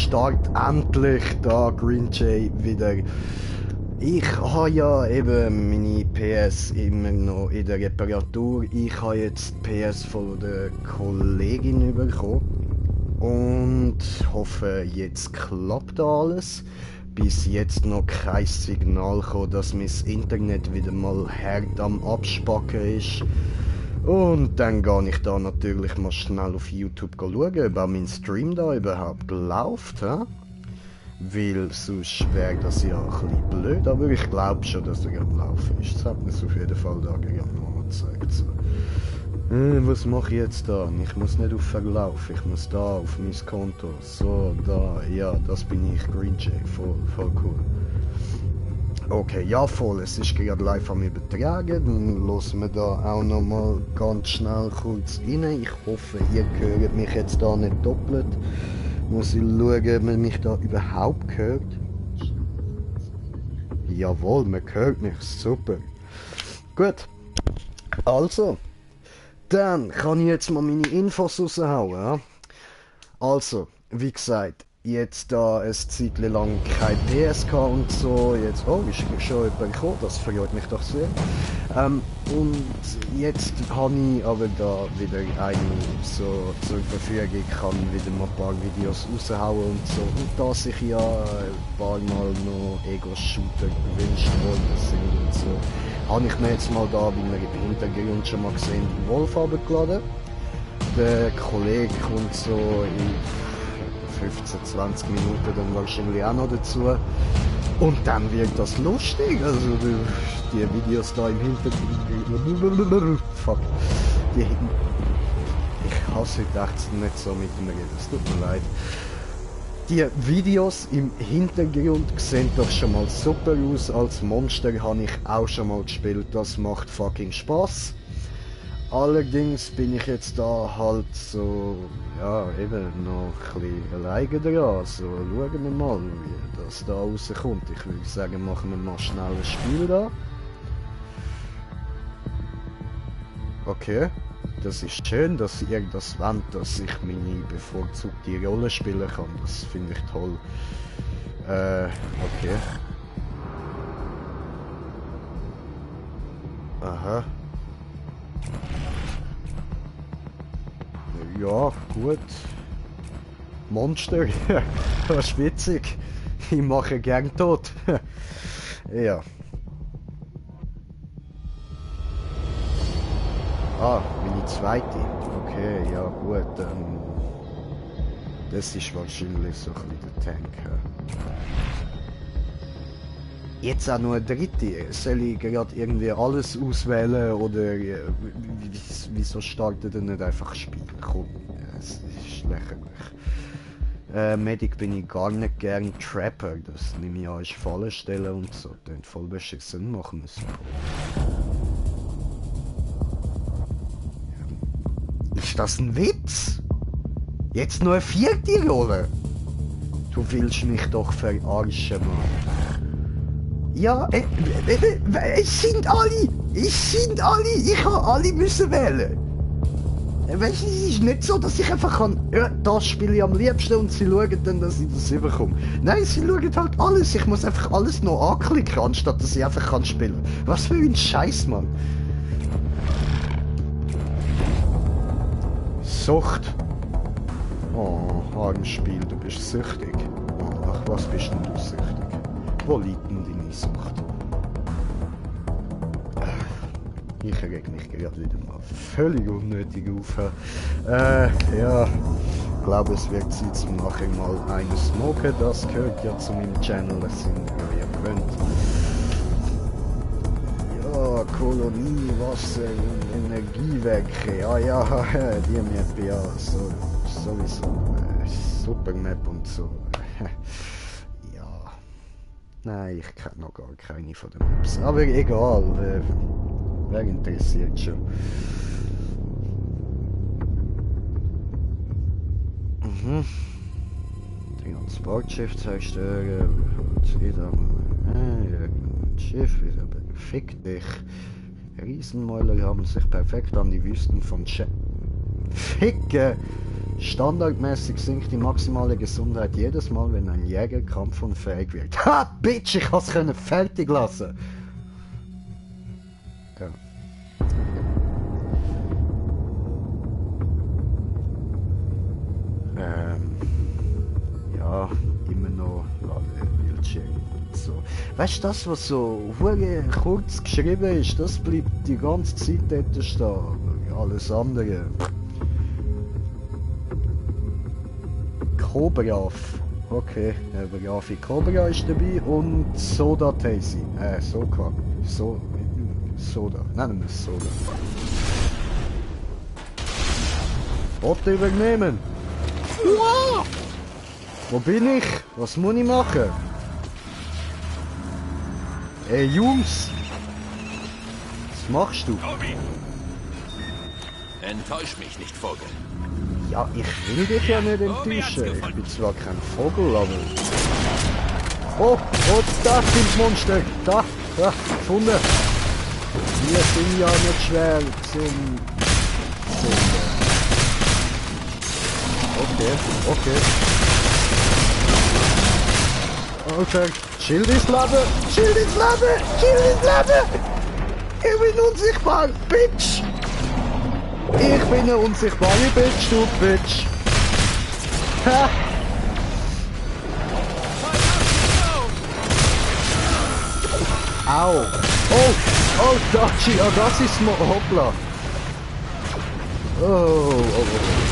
Start endlich da Green Jay wieder. Ich habe ja eben meine PS immer noch in der Reparatur. Ich habe jetzt die PS von der Kollegin bekommen und hoffe, jetzt klappt alles. Bis jetzt noch kein Signal gekommen, dass mein Internet wieder mal hart am Abspacken ist. Und dann gehe ich da natürlich mal schnell auf YouTube schauen, ob auch mein Stream da überhaupt läuft. Weil sonst wäre das ja ein bisschen blöd, aber ich glaube schon, dass er am Laufen ist. Das hat mir auf jeden Fall da gerade noch gezeigt. So. Was mache ich jetzt da? Ich muss nicht auf Verlauf, ich muss da auf mein Konto. So, da, ja, das bin ich, Green Jay, voll cool. Okay, ja voll, es ist gerade live am Übertragen, dann hören wir da auch noch mal ganz schnell kurz rein. Ich hoffe, ihr hört mich jetzt da nicht doppelt. Muss ich schauen, ob man mich da überhaupt hört. Jawohl, man hört mich, super. Gut, also, dann kann ich jetzt mal meine Infos raushauen. Ja? Also, wie gesagt, jetzt da ein Zeit lang kein PSK und so, jetzt, oh, ist schon jemand gekommen, das freut mich doch sehr. Und jetzt habe ich aber da wieder eine so zur Verfügung, ich kann wieder mal ein paar Videos raushauen und so. Und da sich ja ein paar Mal noch Ego-Shooter gewünscht worden sind und so, habe ich mir jetzt mal da, wie wir im Hintergrund schon mal gesehen, die Wolf runtergeladen. Der Kollege kommt so in 15, 20 Minuten dann wahrscheinlich auch noch dazu. Und dann wird das lustig. Also die Videos da im Hintergrund. Fuck. Ich hasse heute echt nicht so mit dem Reden. Es tut mir leid. Die Videos im Hintergrund sehen doch schon mal super aus. Als Monster habe ich auch schon mal gespielt. Das macht fucking Spaß. Allerdings bin ich jetzt da halt so, ja, eben noch ein bisschen alleine dran. Also schauen wir mal, wie das da rauskommt. Ich würde sagen, machen wir mal schnell ein Spiel da. Okay, das ist schön, dass ihr das wollt, dass ich meine bevorzugte Rolle spielen kann. Das finde ich toll. Okay. Aha. Ja, gut. Monster, das ist witzig. Ich mache gern tot. Ja. Ah, meine zweite. Okay, ja gut. Das ist wahrscheinlich so ein bisschen der Tank. Jetzt auch nur eine dritte. Soll ich gerade irgendwie alles auswählen oder wieso startet er nicht einfach Spiel? Komm, es ist lächerlich. Medic bin ich gar nicht gern. Trapper, das nehme ich an, ist Fallen stellen und so. Klingt voll beschissen, machen wir es so. Ist das ein Witz? Jetzt nur eine vierte Rolle? Du willst mich doch verarschen, Mann. Ja, es sind alle! Ich habe alle müssen wählen! Weißt du, es ist nicht so, dass ich einfach kann, ja, das spiele ich am liebsten und sie schauen dann, dass ich das überkomme. Nein, sie schauen halt alles, ich muss einfach alles noch anklicken, anstatt dass ich einfach kann spielen. Was für ein Scheiß, Mann! Sucht! Oh, armes Spiel, du bist süchtig. Ach, was bist denn du süchtig? Wo liegt denn deine Sucht? Ich reg mich gerade wieder mal völlig unnötig auf. Ja, ich glaube, es wird Zeit zum nachher mal eine smoken. Das gehört ja zu meinem Channel, das sind wir ja gewöhnt. Ja, Kolonie, Wasser, Energiewerke. Ja, die Map, ja, so, sowieso. Super Map und so. Nein, ich kenne noch gar keine von den Maps. Aber egal, wer interessiert schon. Transportschiff zerstören, Schiff, fick dich. Riesenmäuler haben sich perfekt an die Wüsten von Ficke! Standardmäßig sinkt die maximale Gesundheit jedes Mal, wenn ein Jäger kampfunfähig wird. Ha, Bitch, ich has können fertig lassen. Ja. Ja, immer noch Bildschirm. So. Weißt du, das, was so kurz geschrieben ist, das bleibt die ganze Zeit dort stehen. Alles andere. Cobra. Okay, Rafi Cobra ist dabei und Soda Tazy. Soka. Soda. Nennen wir es Soda. Bot übernehmen. Wow. Wo bin ich? Was muss ich machen? Ey Jungs! Was machst du? Tobi! Enttäusch mich nicht, Vogel. Ja, ich will dich ja nicht enttäuschen. Ich bin zwar kein Vogel, aber... Oh, da sind Monster! Da, gefunden! Wir sind ja nicht schwer zum... Okay. Alter, Schild ins Leben! Schild ins Leben! Schild ins Leben! Ich bin unsichtbar, Bitch! Ich bin eine unsichtbare Bitch, du Bitch! Ha! Au! Oh, Dachi, das ist hoppla! Oh.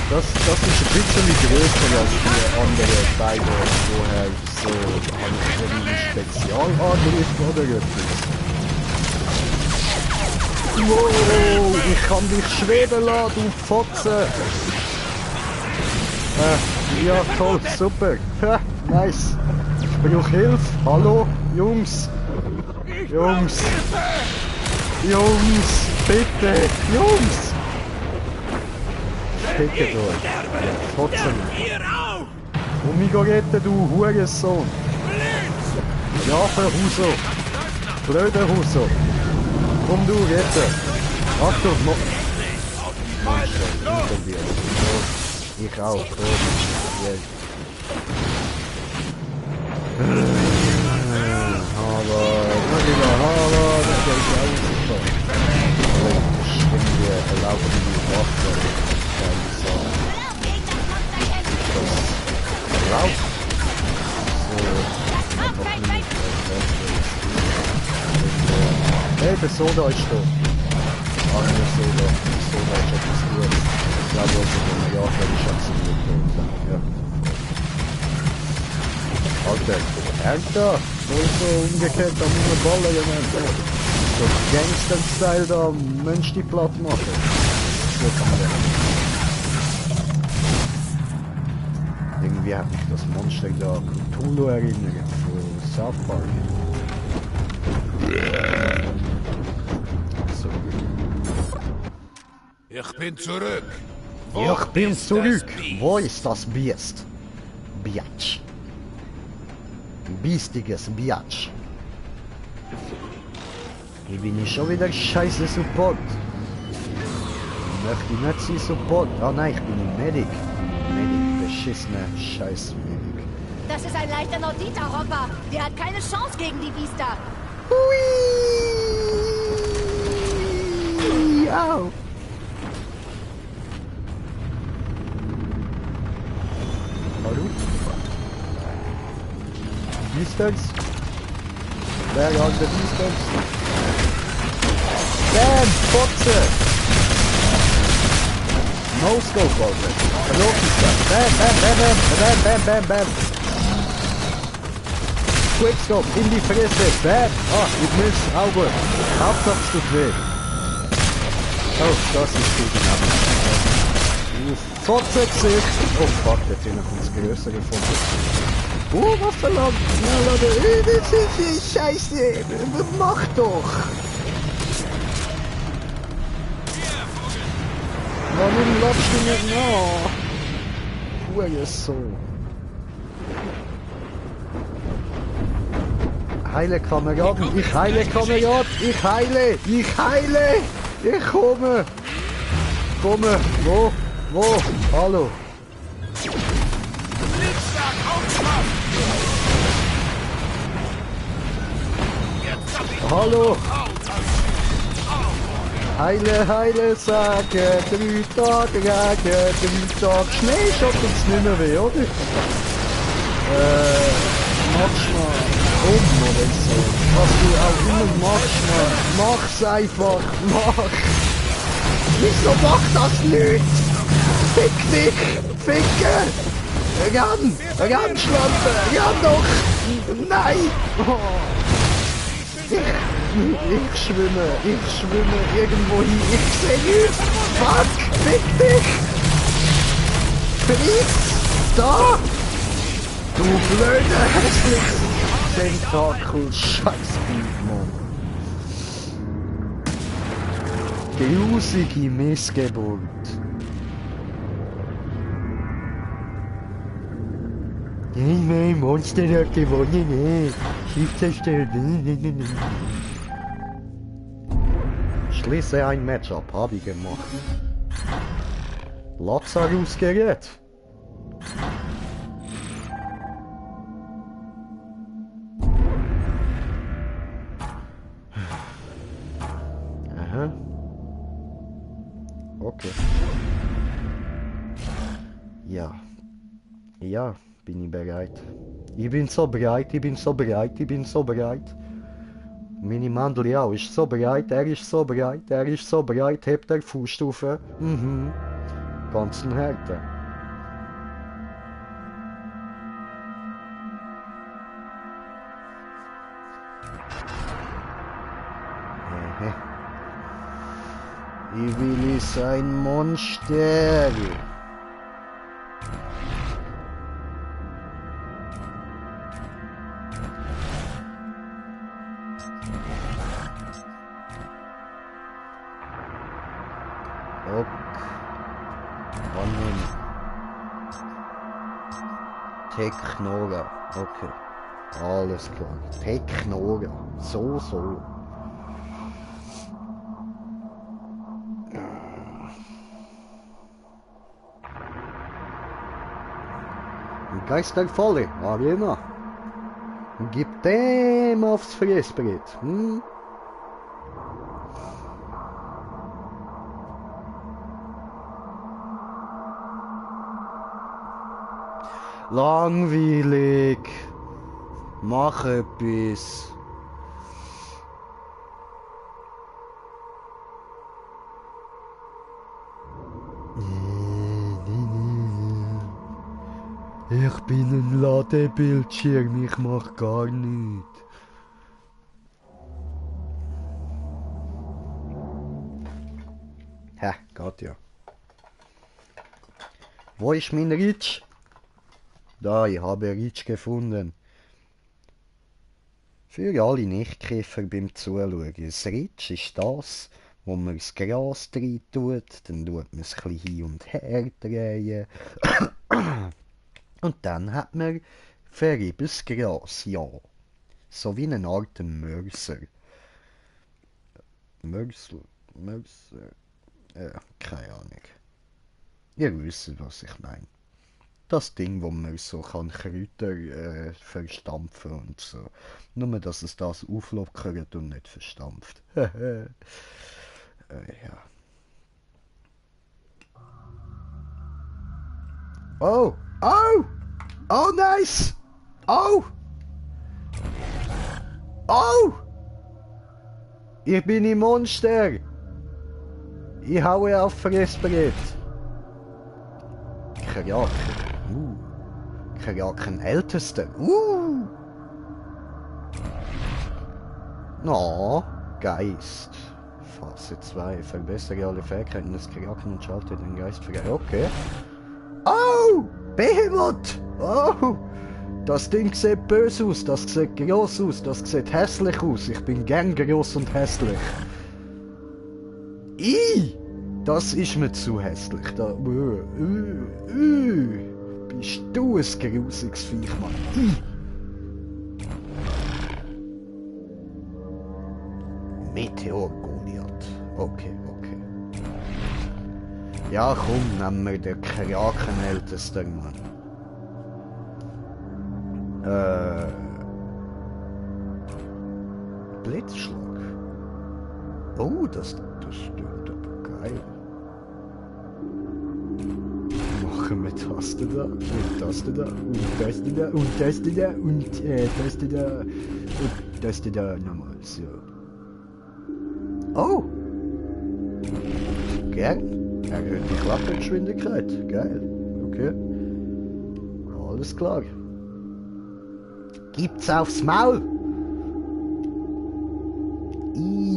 Das ist ein bisschen größer als die anderen beiden vorher. So, habe ich irgendwie Spezialangriff oder etwas? Wow, ich kann dich schweben lassen, du Fotze! Ja, toll, super! Nice! Ich brauche Hilfe! Hallo, Jungs! Jungs, bitte! Jungs! Ficken euch! Fotzen! Und mich retten, du Hurensohn! Ja, für Huso! Blöder Huso! Komm du, retten! Achtung! Ich auch, Harvard, das ist alles super. Stimmt, wir erlauben die Waffe. Hey, der Soda ist da. Ah, der Soda ist etwas gut. Ich glaube, also, wenn man ja, ist absolut gut. Ja. Alter, Alter! So umgekehrt, da muss man ballen, jemand. So Gangster-Style da, Mensch die platt machen. So kann man ja. Irgendwie hat mich das Monster da Cthulhu erinnert von South Park. So. Ich bin zurück. Ich bin zurück. Wo ist das Biest? Biatch. Biestiges Biatch. Hier bin ich schon wieder scheiße Support. Möchte ich nicht sein Support? Ah nein, ich bin ein Medic. Beschissener scheiß Medic. Das ist ein leichter Nordita-Hopper. Der hat keine Chance gegen die Biester. Hui! Au! Hallo? Distance? Wer hat der Distance? Bam! Fotze! No scope, Alter. Verlor ist das. Bam! Quickscope in die Fresse. Bam! Ah, ich muss Auge. Hauptsache es tut weh. Oh, das ist gut. Fotze Gesicht. Oh fuck, der Zähne kommt das Größere von mir. Was verlangt? Na, Leute, das ist scheiße. Mach doch. Warum läufst du nicht nach? Hurensohn. Heile Kameraden, ich heile Kamerad, ich heile, ich komme, wo, hallo, Hallo! Heile, heile, sagen, 3 Tage Regen, 3 Tage Schnee, schaut uns nicht mehr weh, oder? Mach's mal oder so. Was du auch immer machst, Mann. Mach's einfach, mach! Wieso macht das nicht? Fick dich! Ficken! Ran! Ran, Schlampe! Ran doch! Nein! Oh. Ich schwimme irgendwo hin. Ich seh nichts! Fuck! Fick dich! Friss! Da! Du blöde, hässliches Tentakel! Scheißbild, Mann! Grusige Missgeburt. Nein, Monster hat gewonnen. Schiff zerstört. Schließe ein Matchup, habe ich gemacht. Lazarus Gerät. Aha. Okay. Ja. Ja, bin ich bereit. Ich bin so bereit. Meine Mandel auch ist so bereit, er ist so bereit, hebt der Fuß auf. Ganz ein Härte. Ich will ein Monster. Teknora, okay. Alles klar. Teknora. So. Geistervolle, Arena. Gib dem aufs Fressbrett. Langweilig. Mach etwas. Ich bin ein Ladebildschirm, ich mach gar nichts. Hä, geht ja. Wo ist mein Ritsch? Da, ich habe Ritsch gefunden. Für alle Nichtkäfer beim Zuschauen. Das Ritsch ist das, wo man das Gras rein tut, dann tut man es ein bisschen hin und her drehen. Und dann hat man verriebenes Gras, ja. So wie eine Art Mörser. Mörser, keine Ahnung. Ihr wisst, was ich meine. Das Ding, wo man so kann Kräuter verstampfen und so. Nur, dass es das auflockert und nicht verstampft. Ja. Oh! Oh! Oh, nice! Oh! Oh! Ich bin ein Monster! Ich haue auf Fressbrett! Kraken. Kraken Ältester. No, Geist. Phase 2. Verbessere alle Fähigkeiten des Kraken und schalte den Geist frei. Okay. Oh! Behemoth! Oh! Das Ding sieht böse aus, das sieht gross aus, das sieht hässlich aus. Ich bin gern gross und hässlich. Das ist mir zu hässlich. Da, bist du ein grusiges Viech, Mann. Meteor Goliath. Okay. Ja, komm, nehmen wir den Krakenältesten, Mann. Blitzschlag. Oh, das klingt aber geil. Machen wir Taste da, und Taste da, und Taste da, und Taste da, und Taste da, und Taste da nochmal, so. Oh! Gern. Erhöht die Klappengeschwindigkeit. Geil. Okay. Alles klar. Gibt's aufs Maul!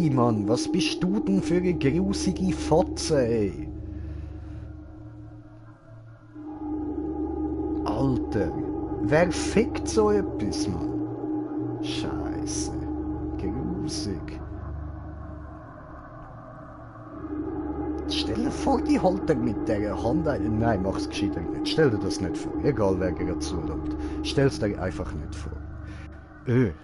Mann, was bist du denn für eine grusige Fotze, ey? Alter, wer fickt so etwas, Mann? Scheiße. Grusig. Stell dir vor, die holt er mit der Hand ein. Nein, mach's gescheiter nicht. Stell dir das nicht vor. Egal, wer gerade zuhört. Stell's dir einfach nicht vor. Eklig.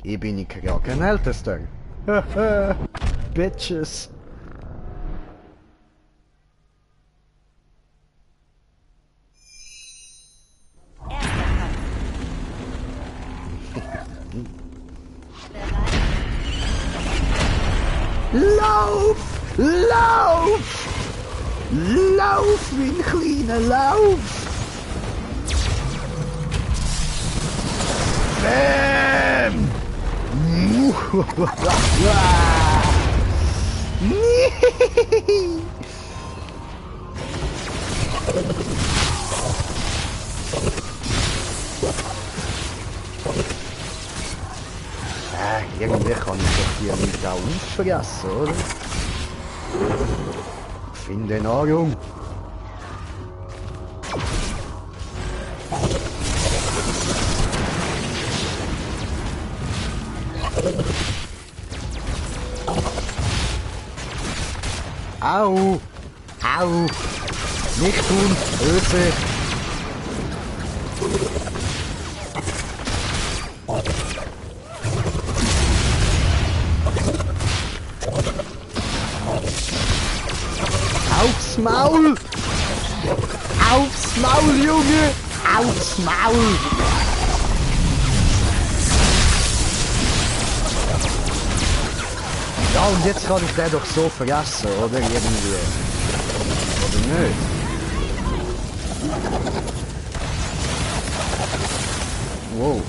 Ich bin ja kein Ältester. Haha, Bitches. Lauf! Lauf! Lauf, mein kleiner Lauf! Bäm! Irgendwie kann ich doch die Leute auch auffressen, oder? Finde Nahrung. Au! Au! Nicht tun! Böse! Aufs Maul! Aufs Maul, Junge! Aufs Maul! Ja, und jetzt kann ich den doch so vergessen, oder? Irgendwie. Oder nicht? Wow.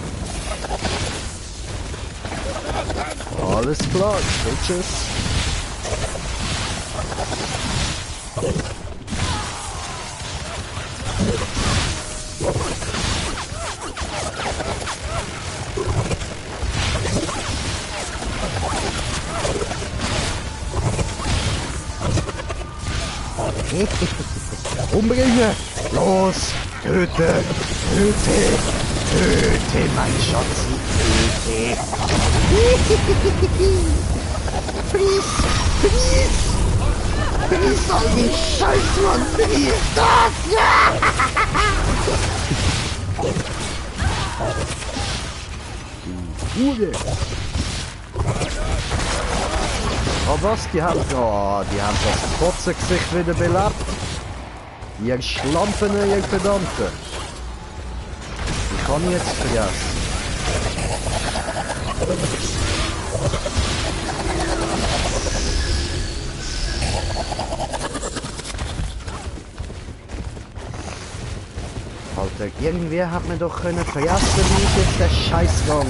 Alles klar, Bitches. Umbringen! Los! Töte! Töte! Töte, mein Schatz! Töte! Friss! Friss! Friss all die Scheißmann! Friss das! Hure! Oh was, die haben das Fotzengesicht wieder belebt. Ihr Schlampen, ihr Verdammte. Ich kann jetzt vergessen. Alter, irgendwie hat man doch können vergessen, wie ich jetzt der Scheißgang.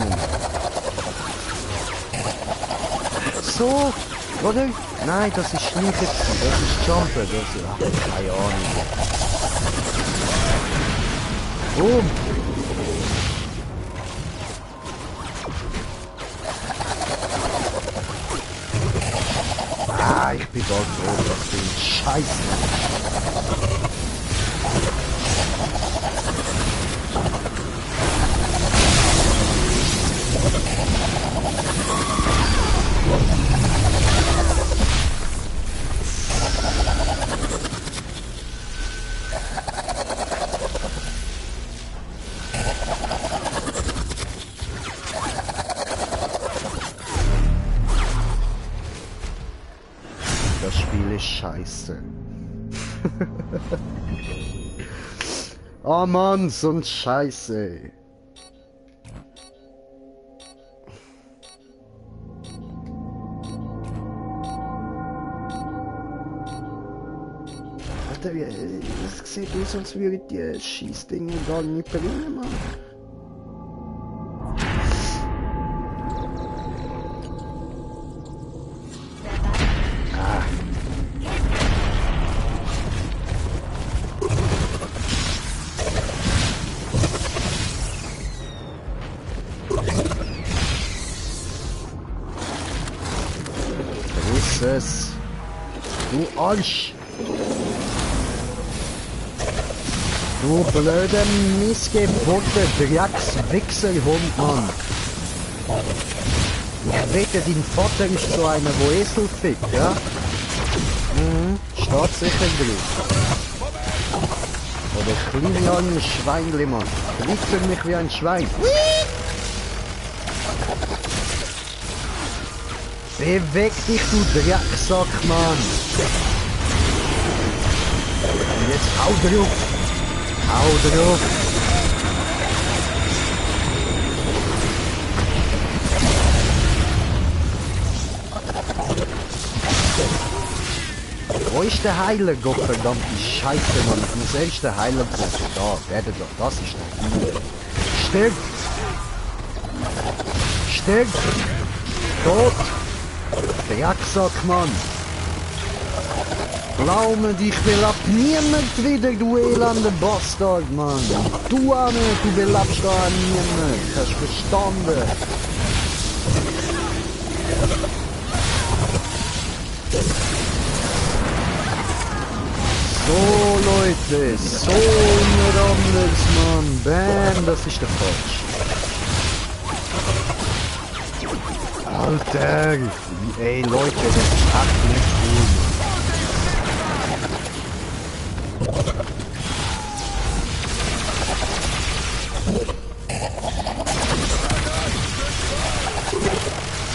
So, oder? Nein, das ist Schleichen, das ist Jumpen, das ist... Ach, keine Ahnung. Boom! Ah, ich bin da froh, das bin Scheiße. Das Spiel ist scheiße. Oh Mann, so ein Scheiße. Alter, es sieht aus, als würde die Scheißdinge gar nicht bringen, Mann. Es. Du Arsch! Du blöder, missgeburter Dreckswichserhund, Mann! Ich wette, dein Vater ist so einer, wo Esel fickt, ja? Steht sicher drin. Oder kleine arme Schweinli, Mann. Wichser mich wie ein Schwein. Beweg dich, du Drecksack, Mann! Und jetzt hau drauf! Hau drauf! Wo ist der Heiler, Gottverdammte Scheiße, Mann? Ich muss erst den Heiler brauchen. Da, werde doch, das ist der Heiler. Stirb! Stirb! Tot! Drecksack, Mann! Glaub mir, ich belab niemand wieder, du elender Bastard, Mann! Du auch nicht, du belabst da niemand! Hast du verstanden? So, Leute, so nicht anders, Mann! Bam, das ist der Falsch! Alter! Ey Leute, das ist echt nicht cool.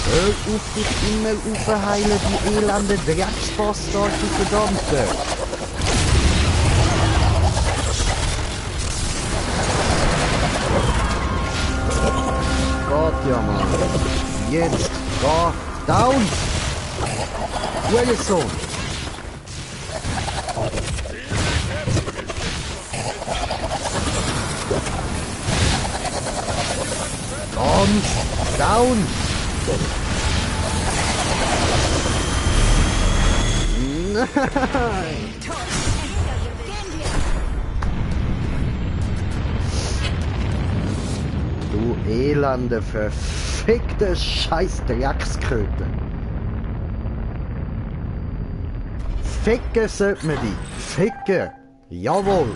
Hör auf dich immer aufheilen, die elende Drecksbastard, du Verdammte! Gott, ja Mann! Jetzt! Da! Down! Hurensohn! Komm! Down! Nein! Du elende, verfickte scheiß Dreckskröte! Ficken sollte man die! Ficken! Jawohl!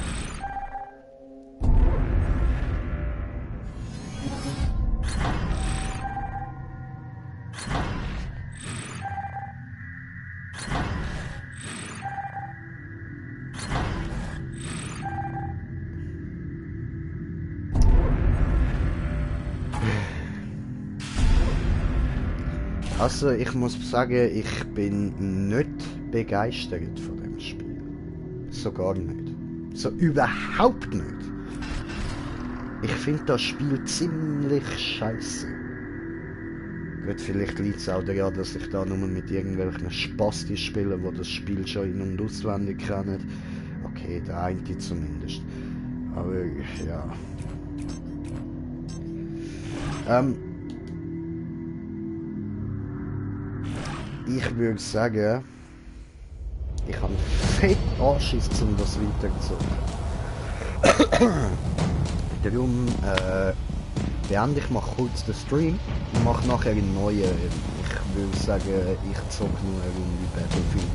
Also ich muss sagen, ich bin nicht begeistert von dem Spiel. So gar nicht. So überhaupt nicht. Ich finde das Spiel ziemlich scheiße. Gut, vielleicht liegt es auch daran, dass ich da nur mit irgendwelchen Spastis spiele, die das Spiel schon in- und auswendig kennen. Okay, der eine zumindest. Aber ja. Ich würde sagen, ich habe fett Anschiss, um das weiterzuzogen. Darum beende ich mal kurz den Stream und mache nachher einen neuen. Ich würde sagen, ich zog nur eine Runde Battlefield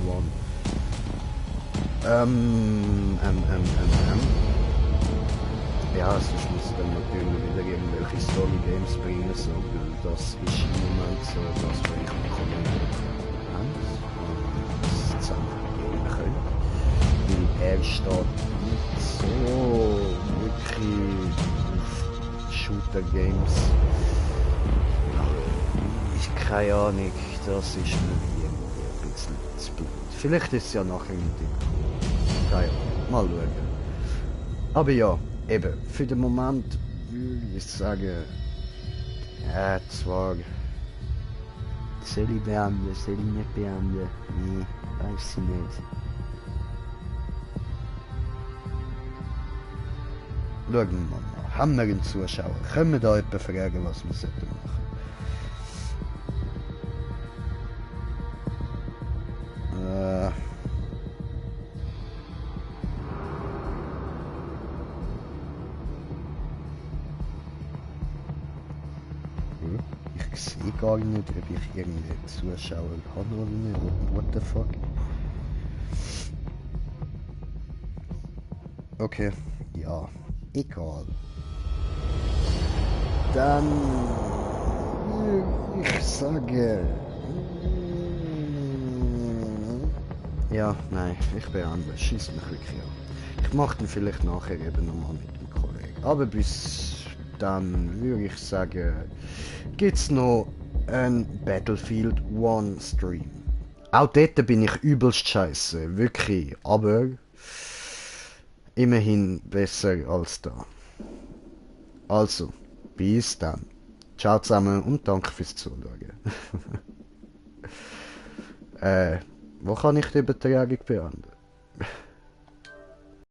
1. Ja, sonst muss ich dann natürlich wieder irgendwelche Story-Games bringen, so, weil das ist im Moment so das, was ich bekomme. Das zusammen können. Weil er steht nicht so wirklich auf Shooter-Games. Ja, ich keine Ahnung, das ist mir irgendwie ein bisschen zu blöd. Vielleicht ist es ja nachher mit dem. Keine Ahnung, mal schauen. Aber ja, eben, für den Moment würde ich sagen, ja, zwar, soll ich beenden, soll ich nicht beenden? Nee, weiß ich nicht. Schauen wir mal. Haben wir einen Zuschauer? Können wir da jemanden fragen, was wir machen sollten? Ich sehe gar nicht, ob ich irgendeinen Zuschauer habe oder nicht. What the fuck? Okay, ja, egal. Dann würde ich sage. Ja, nein, ich beende. Schieß mich wirklich an. Ich mache dann vielleicht nachher eben nochmal mit dem Kollegen. Aber bis dann würde ich sagen, gibt's noch ein Battlefield 1 Stream. Auch dort bin ich übelst scheiße, wirklich. Aber immerhin besser als da. Also, bis dann. Ciao zusammen und danke fürs Zuschauen. Wo kann ich die Übertragung beenden?